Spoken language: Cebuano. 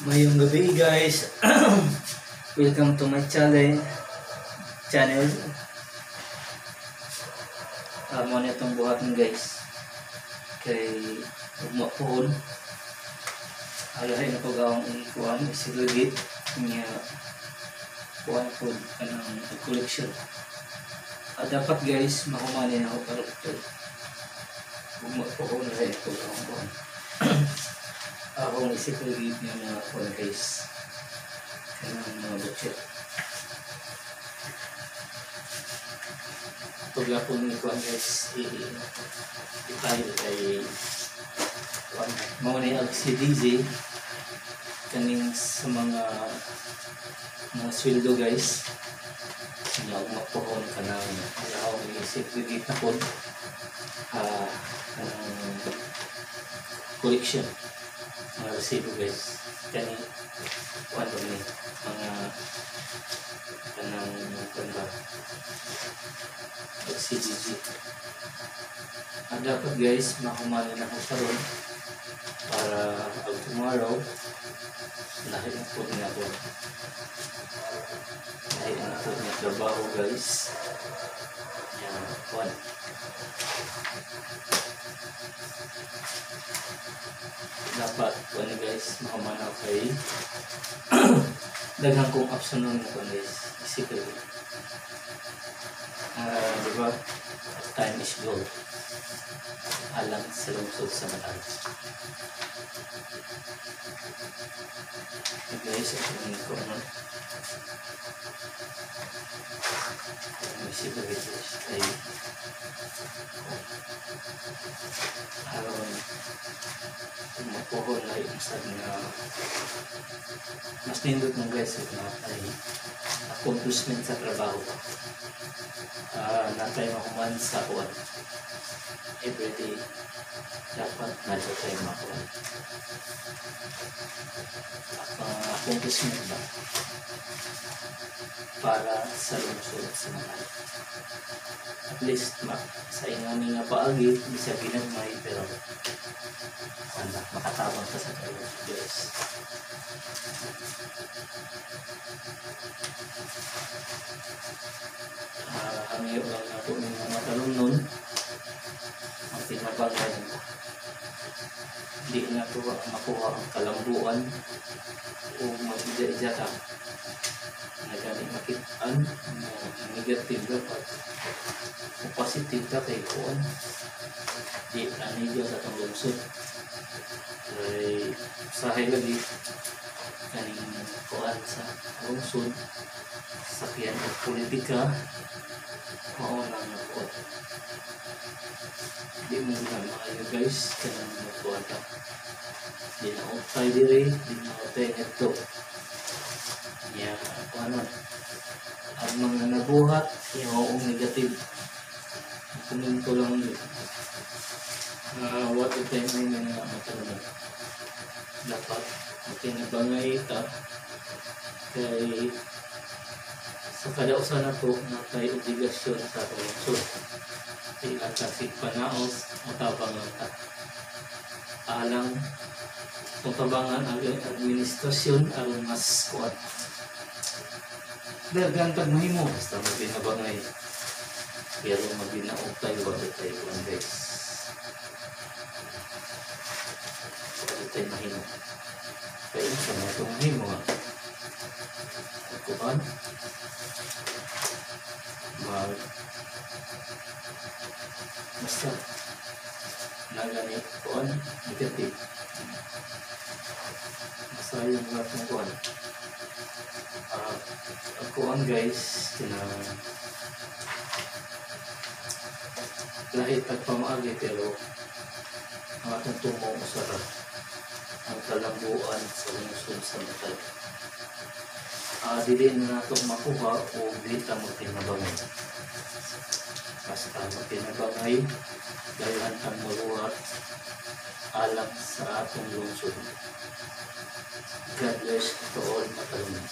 Maayong gabii, guys. Welcome to my channel. Channel. Mao na itong buhaton, guys. Kay ugma pohon. Alahay na pag akong ikuan i-segregate niya, kuan pod anang collection. Dapat, guys, mahumanin ako karon kay ugma pohon, lahi na pag akong kuan. Akong i-segregate niya mga kuan, guys. Kanang mga budget. Paglapon ni kuan, guys, itayo kay kuan mao ni ang CDZ kaning sa mga sweldo, guys, nga ugma pohon kanang alaw ni segregate na pod kanang collection mga resibo, guys, kani kuan ba ni mga kanang kuan ba CDG. Dapat, guys, mahumanin ako karon para ag tomorrow lahi na po niya ako, lahi na po niya trabaho, guys, ya kuan. Dapat kuan, guys, mahuman ako kay daghan kong option nun na kuan, guys, isipin. Di ba? Time is gold. Alang sa lungsod sa Matay. Okay, guys, ito yung ko ano. Ang isip ko, guys, ay aron mapuhon na yung sad na mas nindot mo, guys, if na ay accomplishment sa trabaho. Natay mahuman sa kuan everyday, dapat na tayo makuha accomplishment ba para sa lungsod sa mga, at least ma, sa ingani nga paagi bisa ginagmay, pero ano, makatabang ka sa tayo, guys. Hangyo lang na po ng mga talong nun ang tinabangay, hindi na to makuha ang kalambuan o mag-ija-ija ka na gani makitaan na negative. Dapat o positive ka kay kuan di aniga sa atong lungsod, kay usahay lagi kaning kuan sa lungsod, sakyan og politika, mao nang nakuan di mo na maayo, guys, kanang magkuan ta, di na utay diri, di na utay ngadto niya, kuan ang mga nabuhat yung negative komento lang yun. What if time ay nga matanong, dapat makinabangay ta kay sa kada usa na to natay obligasyon sa atong lungsod. Di lang ta panaos, motabang lang ta alang kung tabangan ang administrasyon aron mas kuan daghan tag mahimo basta maginabangay, pero maginaog tayo, wala tayo kuan, guys, wala tayo mahimo kaya sa mga itong mahimo nga kuan mag basta nagani kuan negative, masayang lahat ng kuan. Ang kuan, guys, kina lahit at pamaagi, pero ang atong tumo usara ang kalambuan sa lungsod sa Matay. Dili na nato makuha o dili ta magtinabangay, basta magtinabangay dahil tang maluhat alang sa atong lungsod. God bless to all matalungan.